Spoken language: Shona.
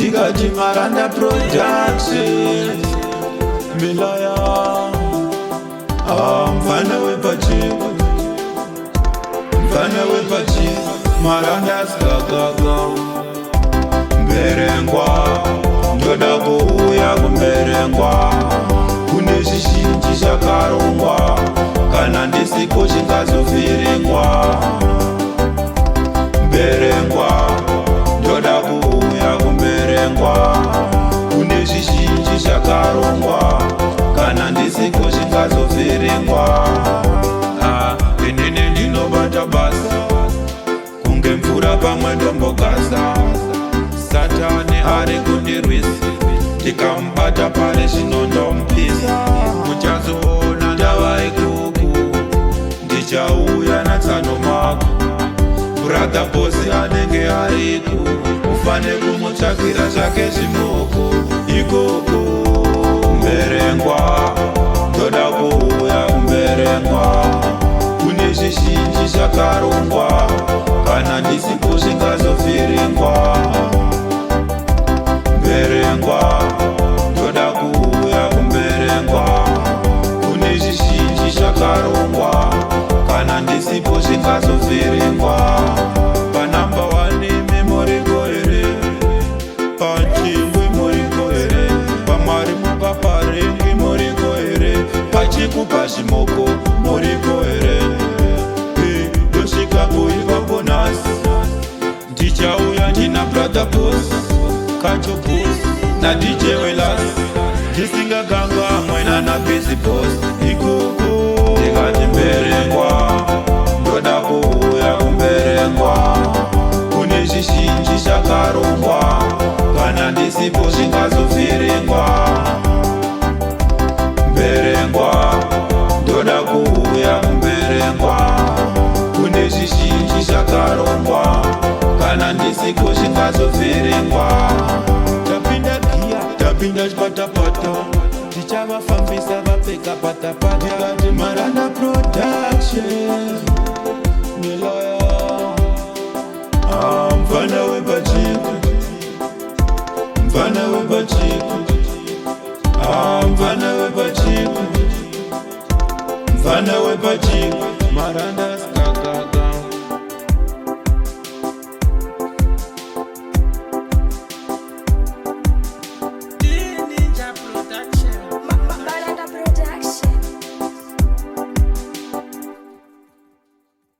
Ndikati Maranda Production Milaya. Ah, mfana wepachiko, mfana wepachiko, Maranda skakaka. Mberengwa, ndoda kuuya kuMberengwa, kune zvizhinji zvakarongwa, kana ndisiko zvingazovhiringwa. Mberengwa, ndoda kuuya kuMberengwa, kune zvizhinji zvakarongwa, kana ndisiko zvingazovhiringwa. Ah, inini ndinobata basa kunge mvura, pamwe ndombogasa. Satani ari kundirwisa, ndikamubata pari zvino ndomupisa. Muchazoona ndava ikuku, ndichauya natsano mako. Brother Boss anenge ariko, ufane kumutsvakira zvake zvimoko ikoko. Mberengwa, ndoda kuuya kuMberengwa, kune zvizhinji zvakarongwa, kana ndisipo zvingazovhiringwa. Mberengwa, ndoda kuuya kuMberengwa, kune zvizhinji zvakarongwa, kana ndisipo zvingazovhiringwa. Panumber 1 memoriko here? Pachingwe muriko here? Pamari mukaparengi muriko here? Pachikupa zvimoko muriko here? Ndosvikapo ipapo nhasi, ndichauya ndina Brother Boss, Kacho Boss naDJ Welas, ndisingaganga mwena naBusy Boss ikoko. Ndikati Mberengwa, ndoda kuuya kuMberengwa, kune zvizhinji zvakarongwa, kana ndisipo zvingazovhiringwa. Mberengwa, ndoda kuuya kuMberengwa, kune zvizhinji zvakarongwa, kana ndisiko zvingazovhiringwa. Tapinda giya, tapinda chipatapata, tichavafambisa vapfeka patapata. Ndikati Maranda Production Milaya. Ah, mfana wepachiko, mfana wepachiko. Ah, mfana wepachiko, mfana wepachiko, Maranda.